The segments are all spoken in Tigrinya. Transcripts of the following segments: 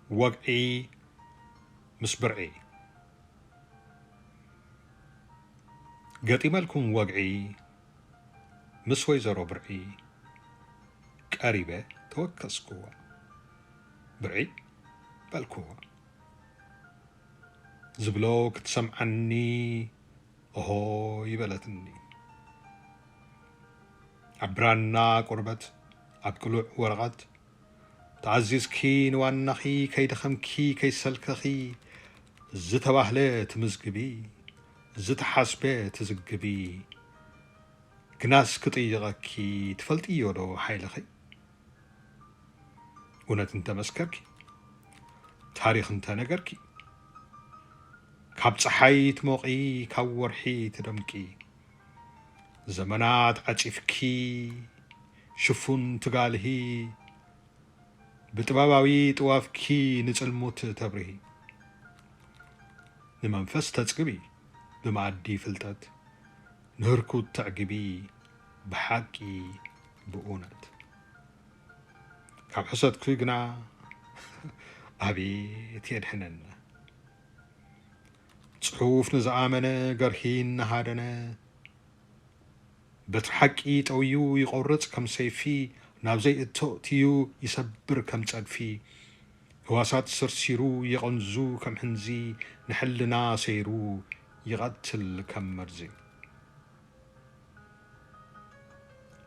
ወግዒ ምስ ብርዒ። ገጢመልኩም ወግዒ ምስ ወይዘሮ ብርዒ ቀሪበ ተወከስኩዋ። ብርዒ በልኩዋ። ዝብሎ ክትሰምዓኒ ኦሆ ይበለትኒ። ኣብ ብራና ቁርበት፣ ኣብ ቅሉዕ ወረቐት፣ ተኣዚዝኪ ንዋናኺ ከይደኸምኪ ከይሰልከኺ ዝተባህለ ትምዝግቢ፣ ዝተሓስበ ትዝግቢ። ግናስ ክጥይቐኪ ትፈልጥዮ ዶ ሓይልኺ? እውነት እንተመስከርኪ፣ ታሪኽ እንተነገርኪ፣ ካብ ጸሓይ ትሞቒ፣ ካብ ወርሒ ትደምቂ። ዘመናት ዓጺፍኪ፣ ሽፉን ትጋልሂ፣ ብጥበባዊ ጥዋፍኪ ንጽልሙት ተብርሂ። ንመንፈስ ተጽግቢ ብመኣዲ ፍልጠት፣ ንህርኩት ተዕግቢ ብሓቂ ብእውነት። ካብ ሕሰትኪ ግና ኣቤት የድሕነና። ጽሑፍ ንዝኣመነ ገርሂ እናሃደነ፣ በትሪ ሓቂ ጠውዩ ይቖርጽ ከም ሰይፊ፣ ናብ ዘይእቶ እትዩ ይሰብር ከም ጸድፊ። ህዋሳት ሰርሲሩ የቐንዙ ከም ሕንዚ፣ ንሕልና ሰይሩ ይቐትል ከም መርዚ።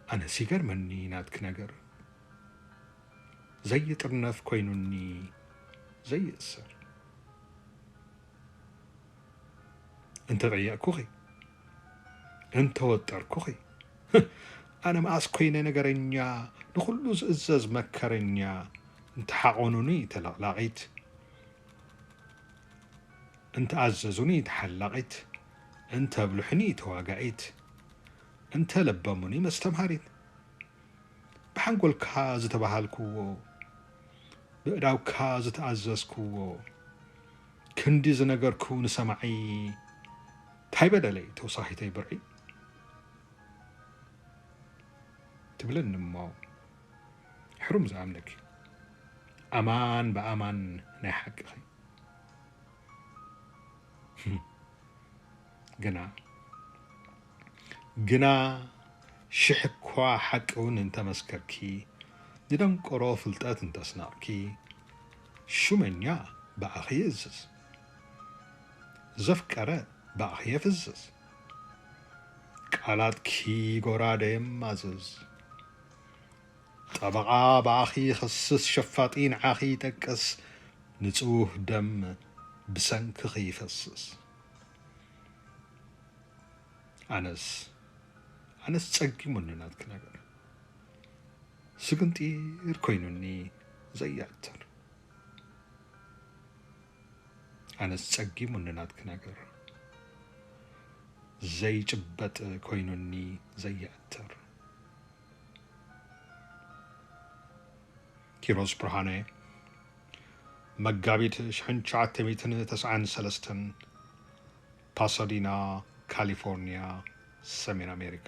ኣነስ ይገርመኒ ናትኪ ነገር፣ ዘይጥርነፍ ኮይኑኒ ዘይእሰር። እንተጠየቕኩኺ፣ እንተወጠርኩኺ፣ ኣነ መኣስ ኮይነ ነገረኛ፣ ንኹሉ ዝእዘዝ መከረኛ፣ እንተሓቖኑኒ ተለቕላቒት፣ እንተኣዘዙኒ ተሓላቒት፣ እንተብልሑኒ ተዋጋኢት፣ እንተለበሙኒ መስተምሃሪት። ብሓንጎልካ ዝተባሃልክዎ፣ ብእዳውካ ዝተኣዘዝክዎ፣ ክንዲ ዝነገርኩ ንሰማዒ፣ ታይ በደለይ ተወሳኺተይ ብርዒ? ትብለኒ እሞ፣ ሕሩም ዝኣምነኪ፣ ኣማን ብኣማን ናይ ሓቅኺ። ግና፣ ግና ሽሕ እኳ ሓቂ እውን እንተመስከርኪ፣ ንደንቆሮ ፍልጠት እንተስነቕኪ፣ ሹመኛ ብኣኺ ይእዝዝ፣ ዘፍቀረ ብኣኺ የፍዝዝ። ቃላትኪ ጎራደ የማዝዝ። ጠበቓ ብኣኺ ይኸስስ፣ ሸፋጢ ንዓኺ ይጠቅስ፣ ንጹህ ደም ብሰንክኺ ይፈስስ። ኣነስ፣ ኣነስ ጸጊሙኒ ናትኪ ነገር። ስግንጢር ኮይኑኒ ዘየእትር። ኣነስ ጸጊሙኒ ናትኪ ነገር። ዘይጭበጥ ኮይኑኒ ዘየእትር። ኪሮስ ብርሃነ፣ መጋቢት ሽሕን ትሽዓተ ሚእትን ተስዓን ሰለስተን፣ ፓሳዲና፣ ካሊፎርኒያ፣ ሰሜን ኣሜሪካ።